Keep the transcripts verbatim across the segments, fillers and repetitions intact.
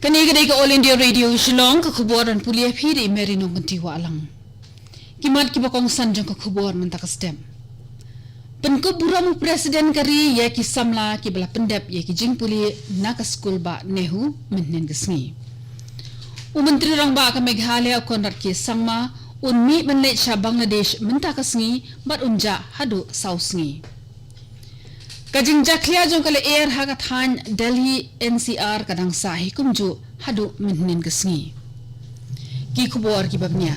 Kane ka dei ka All India Radio Shillong, ka khubor ban pule ïa phi da i Mary Nongkynti Wahlang. Ki mat kiba kongsan jong ka khubor mynta ka step. Pynkup burom u President ka ri ïa ki samla kiba la pyndep ïa ki jingpule na ka skul bah NEHU mynhynnin ka sngi. U Myntri Rangbah ka Meghalaya u Conrad K Sangma un mih ban leit sha Bangladesh mynta ka sngi bad un jah haduh saw sngi. Ka jingjakhlia jong ka lyer ha ka thaiñ Delhi N C R ka dang sah hi kumjuh haduh mynhynnin ka sngi. Ki khubor kiba bniah.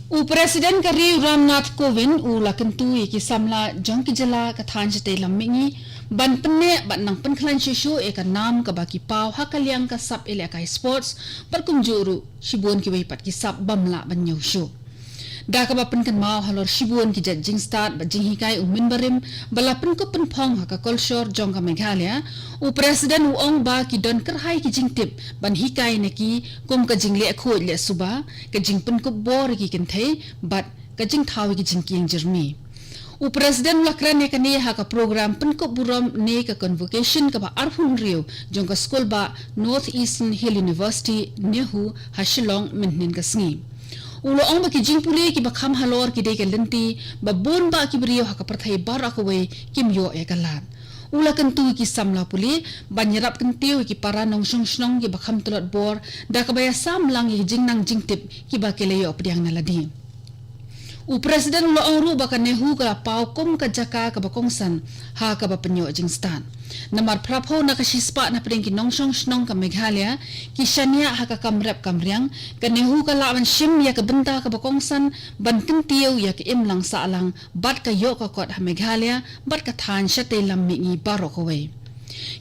U President ka ri u Ramnath Kovind u la kyntu ïa ki samla jong ki jylla ka thaiñ shatei lam mihngi ban pynneh bad nang pynkhlaiñ shuh shuh ïa ka nam kaba ki paw ha ka liang ka sap ïalehkai sports bad kumjuh ruh shibun kiwei pat ki sap bym lah ban ñiew shuh. Da kaba pynkynmaw halor shibun ki jait jingstad bad jinghikai u mynbarim ba la pynkup pynphong ha ka kolshor jong ka Meghalaya, u President u ong ba ki don kyrhai ki jingtip ban hikai na ki kum ka jingleh khuid leh suba, ka jingpynkup bor ïa ki kynthei bad ka jingthaw ïa ki jingkieng jermi. U President u la kren ïa kane ha ka program pynkup burom ne ka convocation kaba arphew hynriew jong ka skul bah North Eastern Hill University NEHU ha Shillong mynhynnin ka sngi. U la ong ba ki jingpule kiba kham halor ki dei ka lynti ba bun bah ki briew ha ka pyrthei baroh kawei kim ïoh ïa ka lad. U la kyntu ïa ki samla pule ban ïarap kyntiew ïa ki para nongshong shnong kiba kham tlot bor da kaba ïasam lang ïa ki jingnang jingtip kiba ki la ïoh pdiang na lade. U President u la ong ruh ba ka NEHU ka la paw kum ka jaka kaba kongsan ha kaba pynïoh jingstad. Namar phraphew na ka shispah na pdeng ki nongshong shnong ka Meghalaya ki shaniah ha ka kam rep kam riang, ka NEHU ka lah ban shim ïa ka bynta kaba kongsan ban kyntiew ïa ka imlang sahlang bad ka ïoh ka kot ha Meghalaya bad ka thaiñ shatei lam mihngi baroh kawei.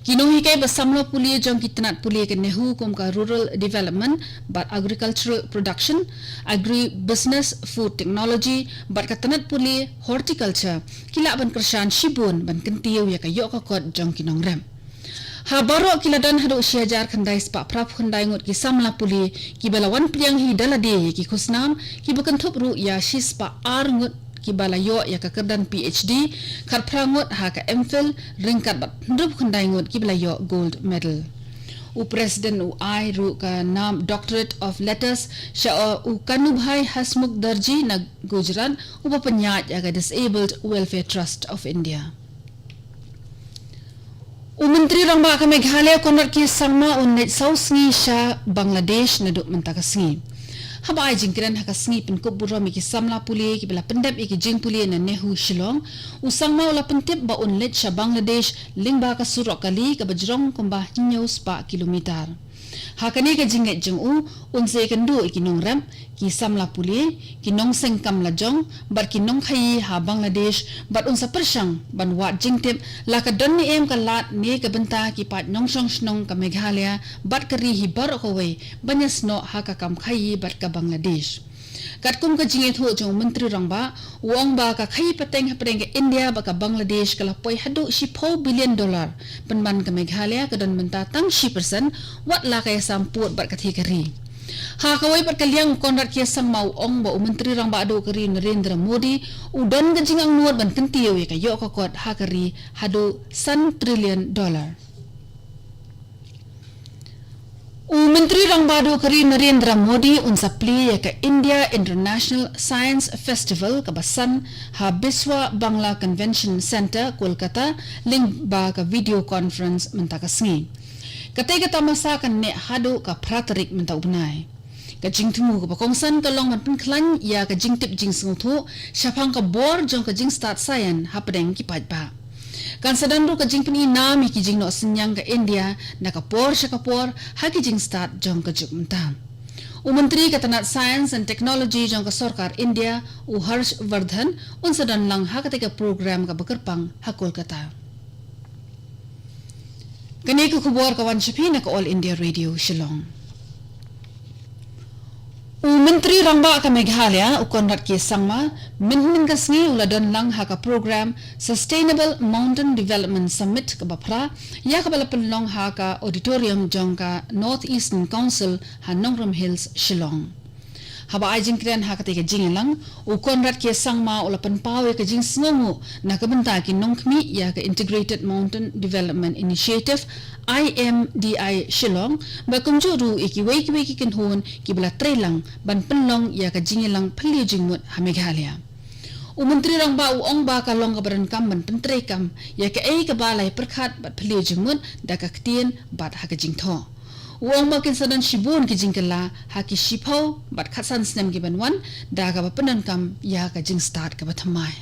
Ki nonghikai ba samla pule jong ki tnat pule ka NEHU kum ka Rural Development bad Agricultural Production, Agri Business, Food Technology bad ka tnat pule Horticulture ki lah ban kyrshan shibun ban kyntiew ïa ka ïoh ka kot jong ki nongrep. Ha baroh ki la don haduh shi hajar khyndai spah phraphew khyndai ngut ki samla pule kiba la wan pdiang hi da lade ïa ki khusnam kiba kynthup ruh ïa shi spah ar ngut kiba la ïoh ïa ka kyrdan P H D, khatphra ngut ha ka M Phil, ryngkat bad hynriewphew khyndai ngut kiba la ïoh gold medal. U President u ai ruh ka nam Doctorate of Letters sha u Kanubhai Hasmukh Darji na Gujarat uba pynïaid ïa ka Disabled Welfare Trust of India. U Myntri Rangbah ka Meghalaya Conrad K Sangma un leit saw sngi sha Bangladesh naduh mynta ka sngi. Haba ai jingkren ha ka sngi pynkup burom ïa ki samla pule kiba la pyndep ïa ki jingpule na NEHU Shillong, u Sangma u la pyntip ba un leit sha Bangladesh lyngba ka surok kali kaba jrong kumba hynñiew spah kilometer. Ha kane ka jingleit jong u, un sa ïakynduh ïa ki nongrep, ki samla pule, ki nongseng kam lajong bad ki nongkhaïi ha Bangladesh bad un sa pyrshang ban wad jingtip la ka don ne em ka lad ne ka bynta ki paid nongshong shnong ka Meghalaya bad ka ri hi baroh kawei ban ïasnoh ha ka kam khaïi bad ka Bangladesh. Katkum ka jingïathuh jong u Myntri Rangbah, u ong ba ka khaïi pateng hapdeng ka India bad ka Bangladesh ka la poi haduh shiphew billion dollar, pynban ka Meghalaya ka don mynta tang shi percent, wat la ka ïasam pud bad katei ka ri. Ha kawei pat ka liang u Conrad K Sangma u ong ba u Myntri Rangbah duh ka ri Narendra Modi u don ka jingangnud ban kyntiew ïa ka ïoh ka kot ha ka ri haduh san trillion dollar. U Myntri Rangbah duh ka ri Narendra Modi un sa plie ïa ka India International Science Festival kaba san ha Biswa Bangla Convention Centre, Kolkata, lyngba ka video conference mynta ka sngi. Katei ka tamasa kan neh haduh ka phra tarik mynta u bnai. Ka jingthmu kaba kongsan ka long ban pynkhlaiñ ïa ka jingtip jingsngewthuh shaphang ka bor jong ka jingstad saian hapdeng ki paidbah. Kan sa don ruh ka jingpyni nam ïa ki jingnoh synñiang ka India na ka por sha ka por ha ki jingstad jong ka juk mynta. U Myntri ka tnat Science and Technology jong ka Sorkar India, u Harsh Vardhan, un sa don lang ha katei ka program kaba kyrpang ha Kolkata. Kane ka khubor ka wan sha phi na ka All India Radio Shillong. U Myntri Rangbah ka Meghalaya, u Conrad K Sangma, mynhynnin ka sngi u la don lang ha ka program Sustainable Mountain Development Summit kaba phra, ïa kaba la pynlong ha ka auditorium jong ka North Eastern Council ha Nongrum Hills, Shillong. Haba ai jingkren ha katei ka jingïalang, u Conrad K Sangma u la pynpaw ïa ka jingsngewnguh na ka bynta ki nongkhmih ïa ka Integrated Mountain Development Initiative, I M D I Shillong, bad kumjuh ruh ïa kiwei kiwei ki kynhun kiba la trei lang ban pynlong ïa ka jingïalang phylliew jingmut ha Meghalaya. U Myntri Rangbah u ong ba ka long kaba donkam ban pyntreikam ïa kaei kaba la ïa pyrkhat bad phylliew jingmut da ka ktien bad ha ka jingthoh. U ong ba kin sa don shibun ki jingkylla ha ki shiphew bad khatsan snem ki ban wan da kaba pyndonkam ïa ka jingstad kaba thymmai.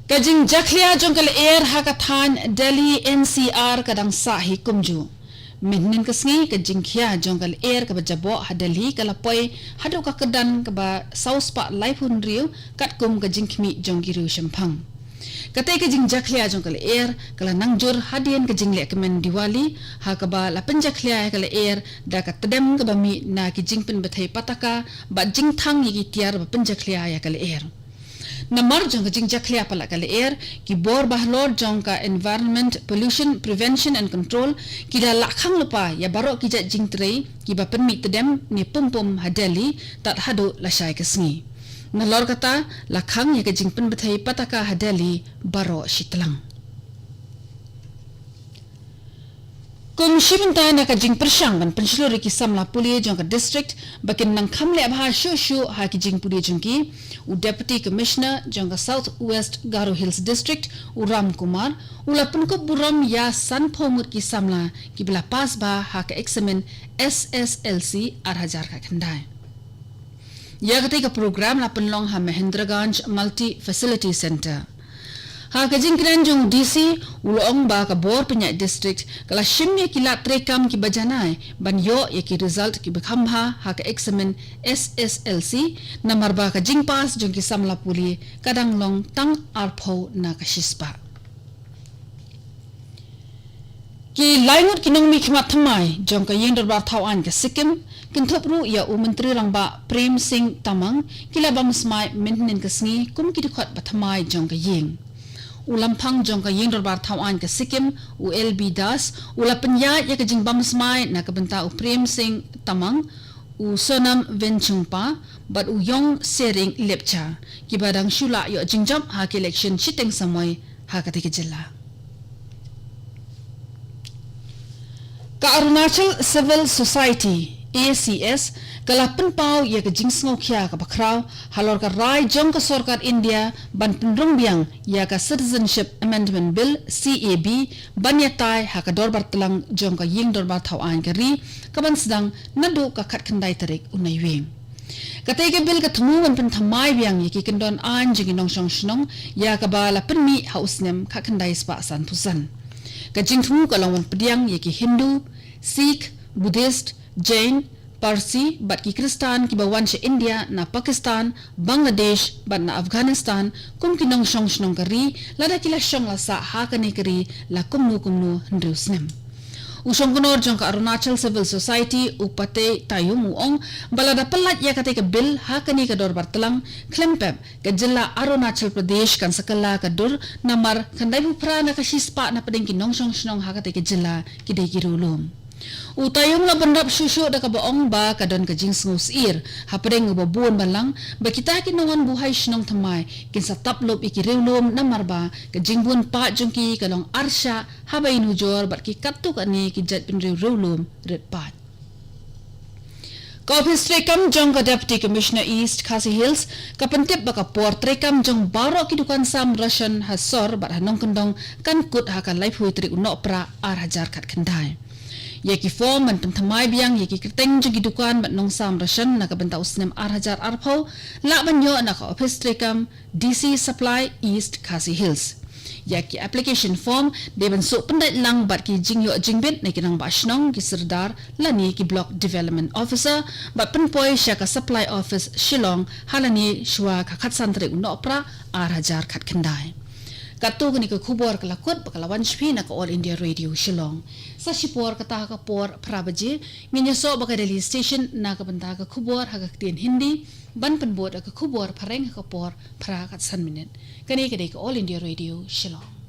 Ka jingjakhlia jong ka lyer ha ka thaiñ Delhi N C R ka dang sah hi kumjuh. Mynhynnin ka sngi ka jingkhia jong ka lyer kaba jaboh ha Delhi ka la poi haduh ka kyrdan kaba saw spah laiphew hynriew katkum ka jingkhmih jong ki riew shemphang. Katei ka jingjakhlia jong ka lyer ka la nang jur hadien ka jingleh kmen Diwali, ha kaba la pynjakhlia ïa ka lyer da ka tdem kaba mih na ki jingpynbthei pataka bad jingthang ïa ki tiar ba pynjakhlia ïa ka lyer. Namar jong ka jingjakhlia palat ka lyer, ki bor bahalor jong ka Environment Pollution Prevention and Control ki la lah khang lypa ïa baroh ki jait jingtrei kiba pynmih tdem ne pum pum ha Delhi tad haduh lashai ka sngi. Nalor kata, la khang ïa ka jingpynbthei pataka ha Delhi baroh shi tlang. Kum shi bynta na ka jingpyrshang ban pynshlur ïa ki samla pule jong ka district ba kin nang kham leh bha shuh shuh ha ki jingpule jong ki, u Deputy Commissioner jong ka South West Garo Hills District, u Ram Kumar, u la pynkup burom ïa sanphew ngut ki samla kiba la pass bha ha ka eksamin S S L C ar hajar khatkhyndai. Ïa katei ka program la pynlong ha Mahendraganj Multi Facility Centre. Ha ka jingkren jong u D C, u la ong ba ka bor pynïaid district ka la shim ïa ki lad treikam kiba janai ban ïoh ïa ki result kiba kham bha ha ka eksamin S S L C, namar ba ka jingpass jong ki samla pule ka dang long tang arphew na ka shispah. Ki laingut ki nongmihkhmat thymmai jong ka Ïing Dorbar Thaw Aiñ ka Sikkim, kynthup ruh ïa u Myntri Rangbah Prem Singh Tamang, ki la bam smai mynhynnin ka sngi kum ki dkhot ba thymmai jong ka ïing. U Lamphang jong ka Ïing Dorbar Thaw Aiñ ka Sikkim, u L B Das, u la pynïaid ïa ka jingbam smai na ka bynta u Prem Singh Tamang, u Sonam Vengchungpa bad u Yong Sering Lepcha, kiba dang shu lah ïoh jingjop ha ka election shiteng samoi ha katei ka jylla. Ka Arunachal Civil Society, A C S, ka la pynpaw ïa ka jingsngewkhia kaba khraw halor ka rai jong ka sorkar India ban pynrung biang ïa ka Citizenship Amendment Bill, C A B, ban ïatai ha ka dorbar tlang jong ka Ïing Dorbar Thaw Aiñ ka ri, kaban sdang naduh ka khatkhyndai tarik u Naiwieng. Katei ka bill ka thmu ban pynthymmai biang ïa ki kyndon aiñ jong ki nongshong shnong, ïa kaba la pynmih ha u snem khatkhyndai spah sanphew san. Ka jingthmu ka long ban pdiang ïa ki Hindu, Sikh, Buddhist, Jain, Parsi bad ki Khristan kiba wan sha India na Pakistan, Bangladesh bad na Afghanistan kum ki nongshong shnong ka ri, lada ki la shong la sah ha kane ka ri la kumno kumno hynriew snem. U shongknor jong ka Arunachal Civil Society, u Patey Tayum, u ong ba lada pyllait ïa katei ka bill ha kane ka dorbar tlang, khlem pep ka jylla Arunachal Pradesh kan sa kylla ka dur, namar khyndaiphew phra na ka shispah na pdeng ki nongshong shnong ha katei ka jylla ki dei ki riewlum. U Tayum la bynrap shuh shuh da kaba ong ba ka don ka jingsngewsyier hapdeng uba bun balang ba kita ki nongwan buhai shnong thymmai kin sa tap lup ïa ki riewlum, namar ba ka jingbun paid jong ki ka long arshah haba ïanujor bad ki katto katne ki jaitbynriew riewlum rit paid. Ka ophis treikam jong ka Deputy Commissioner East Khasi Hills ka pyntip ba ka por treikam jong baroh ki dukan sam ration ha sor bad ha nongkyndong kan kut ha ka laiphew tarik u Nohprah ar hajar khatkhyndai. Ïa ki form ban pynthymmai biang ïa ki kyrteng jong ki dukan bad nongsam ration na ka bynta u snem ar hajar arphew lah ban ïoh na ka ophis treikam D C Supply East Khasi Hills. Ïa ki application form dei ban shu pyndait lang bad ki jingïoh jingbit na ki rangbah shnong, ki sordar lane ki Block Development Officer bad pynpoi sha ka Supply Office Shillong ha lane shuwa ka khatsan tarik u Nohprah ar hajar khatkhyndai. Katto kane ka khubor ka la kut bad ka la wan sha phi na ka All India Radio Shillong. Sa shipor kata ha ka por phra baje ngin ïasoh bad ka Delhi Station na ka bynta ka khubor ha ka ktien Hindi, ban pynbud ka khubor phareng ha ka por phra khatsan minit. Kane ka dei ka All India Radio Shillong.